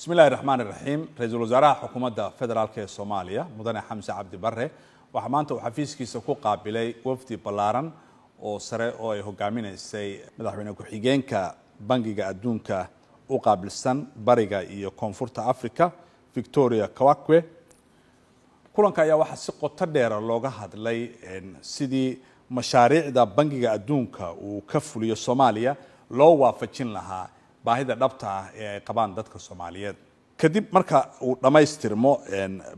Bismillahi raxmaani raxiim. Ra-iisul wasaaraha xukuumadda federaalk ee Soomaaliya, Mudane Xamse Cabdi Bare, waxaa maanta uu xafiiskiisa ku qaabilay wafdi ballaaran oo sare oo ay hogaaminaysay madaxweyne ku-xigeenka Bangiga Adduunka u qaabilsan Bariga iyo Koonfurta Africa, Victoria Kawakwe. Kulanka ayaa waxaa si qoto dheera looga hadlay sidii mashaariicda Bangiga Adduunka uu ka fuliyo Soomaaliya loo waafajin lahaa baahida dhabta ah ee ay qabaan dadka Soomaaliyeed. Kadib marka uu dhammaystirmo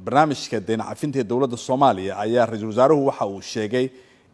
barnaamijka deyn cafinta ee dowladda Soomaaliya, ayaa ra-iisul wasaaruhu waxa uu sheegay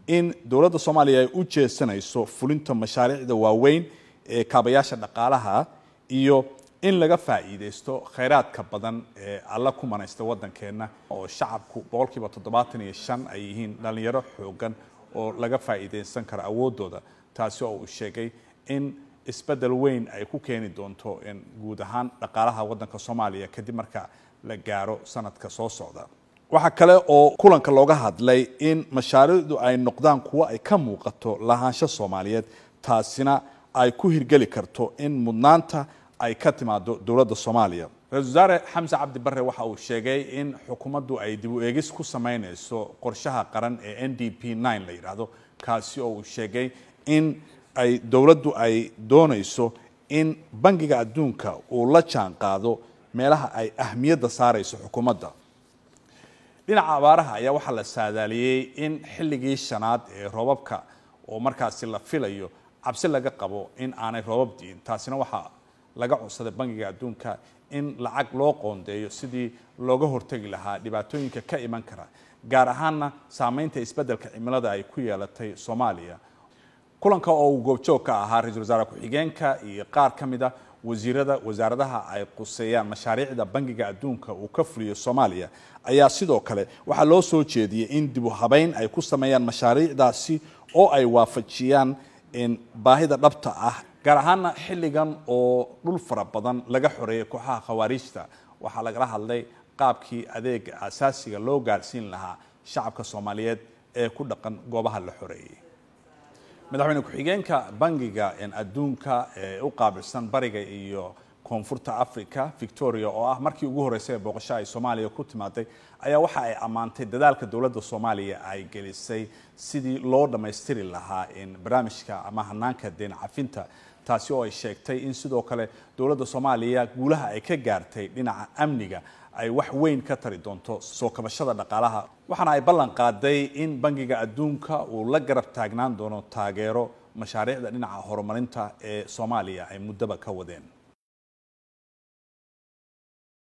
in dowladda Soomaaliya ay u jeesanayso fulinta mashaariicda waaweyn ee kaabayaasha dhaqaalaha iyo in laga faa'iidaysto khayraadka badan ee Alla ku manaysta waddankeenna, oo shacabku 75% ay yihiin dhalinyaro xoogan oo laga faa'iidaysan karo awooddooda, taasi oo uu sheegay in isbeddel weyn ay ku keeni doonto guud ahaan dhaqaalaha waddanka Soomaaliya kadib marka la gaaro sanadka soo socda. Waxaa kale oo kulanka looga hadlay in mashaariicdu ay noqdaan kuwo ay ka muuqato lahaansho Soomaaliyeed, taasina ay ku hirgeli karto in mudnaanta ay ka timaado dowladda Soomaaliya. Ra-isul wasaare Xamse Cabdi Barre waxa uu sheegay in xukuumaddu ay dib u eegis ku sameynayso qorshaha qaran ee NDP 9 la yidhaahdo, kaasi oo uu sheegay in ay dowladdu ay doonayso in Bangiga Adduunka uu la jaan qaado meelaha ay ahmiyadda saarayso xukuumadda. Dhinaca abaaraha ayaa waxaa la saadaaliyey in xilligii shanaad ee roobabka oo markaasi la filayo cabsi laga qabo in aanay roobab di'in. Taasina waxaa laga codsaday Bangiga Adduunka in lacag loo qoondeeyo sidii looga hortegi lahaa dhibaatooyinka ka iman kara, gaar ahaana saameynta isbeddelka cimilada ay ku yeelatay Soomaaliya. Kulanka oo uu goobjoog ka ahaa ra-iisul wasaare ku-xigeenka iyo qaar ka mid a wasiirada wasaaradaha ay quseeyaan mashaariicda Bangiga Adduunka uu ka fuliyo Soomaaliya, ayaa sidoo kale waxaa loo soo jeediyey in dib u habeyn ay ku sameeyaan mashaariicdaasi oo ay waafajiyaan baahida dhabta ah, gaar ahaana xilligan oo dhul fara badan laga xoreeyay kooxaha Khawaariijta. Waxaa lagala hadlay qaabkii adeega asaasiga loo gaarsiin lahaa shacabka Soomaaliyeed ee ku dhaqan goobaha la xoreeyey. Madaxweyne ku-xigeenka Bangiga Adduunka ee u qaabilsan Bariga iyo Koonfurta Africa, Victoria, oo ah markii ugu horreysay ee booqasho ay Soomaaliya ku timaaday, ayaa waxa ay ammaantay dadaalka dowladda Soomaaliya ay gelisay sidii loo dhammaystiri lahaa barnaamijka ama hanaanka deyn cafinta, taasi oo ay sheegtay in sidoo kale dowladda Soomaaliya guulaha ay ka gaartay dhinaca amniga ay wax weyn ka tari doonto soo kabashada dhaqaalaha. Waxaana ay ballan qaaday in Bangiga Adduunka uu la garab taagnaan doono taageero mashaariicda dhinaca horumarinta ee Soomaaliya ay muddaba ka wadeen.